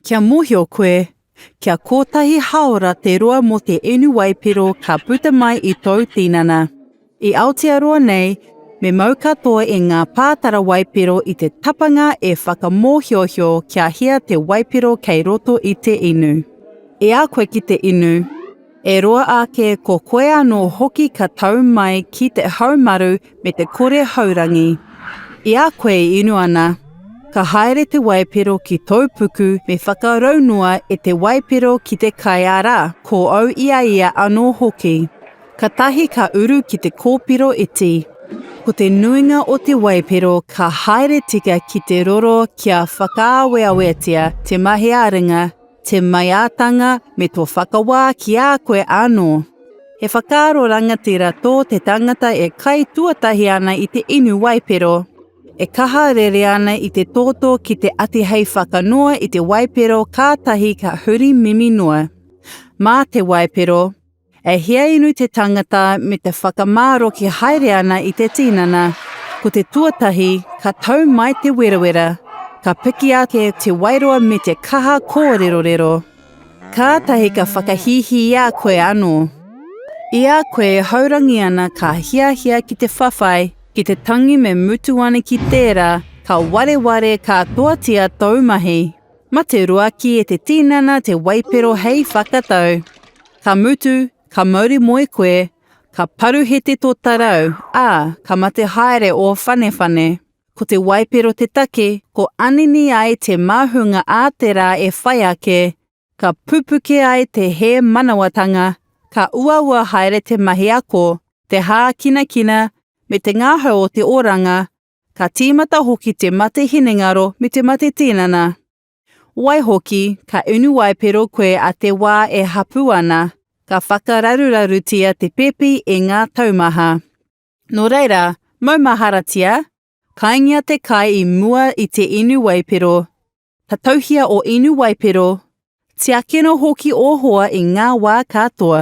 Kia mōhio koe, kia kōtahi hāora te roa mō te inu waipiro ka puta mai i tōu tinana. I Aotearoa nei, me mau katoa i ngā pātara waipiro i te tapanga e whakamōhiohio kia hia te waipiro kei roto i te inu. I a koe ki te inu, e roa ake ko koe anō hoki ka tau mai ki te haumaru me te kore haurangi. I a koe e inu ana, ka haere te waipiro ki tōu puku me whakaraunoa e te waipiro ki te kai arā, ko au i a ia anō hoki. Katahi ka uru ki te kōpiro iti. Ko te nuinga o te waipiro ka haere tika ki te roro kia whakaaweaweatia te mahi ā-ringa, te maiātanga me tō whakawā ki a koe anō. He whakaaro rangatira tō te tangata e kai tuatahi ana i te inu waipiro, e kaha rere ana i te tōtō ki te ati hei whakanoa i te waipiro kātahi ka huri mimi noa. Mā te waipiro, E hia inu te tangata me te whakamāroki haere ana i te tinana. Ko te tuatahi, ka tau mai te werawera, ka piki ake te wairua me te kaha kōrerorero. Kātahi ka whakahīhī i a koe anō. I a koe e haurangi ana ka hiahia ki te whawhai, ki te tangi me mutu ana ki tērā, ka wareware katoatia tōu mahi. Mate ruaki e te tinana te waipiro hei whakatau. Ka mutu, ka mauri moe koe, ka paruhete tō tarau, ā, ka mate haere ō whanewhane. Ko te waipiro te take, ko anini ai te māhunga ā te rā e whai ake, ka pupuke ai te hē manawatanga, ka uaua haere te mahi ako, te hākinakina, me te ngahau o te oranga, ka tīmata hoki te mate hinengaro me te mate tinana. Waihoki, ka unu waipiro koe a te wā e hapū ana, ka whakararurarutia te pepi e ngā taumaha. Nō reira, maumaharatia, kaingia te kai i mua i te inu waipiro. Tatauhia ō inu waipiro, tiakina hoki ō hoa i ngā wā katoa.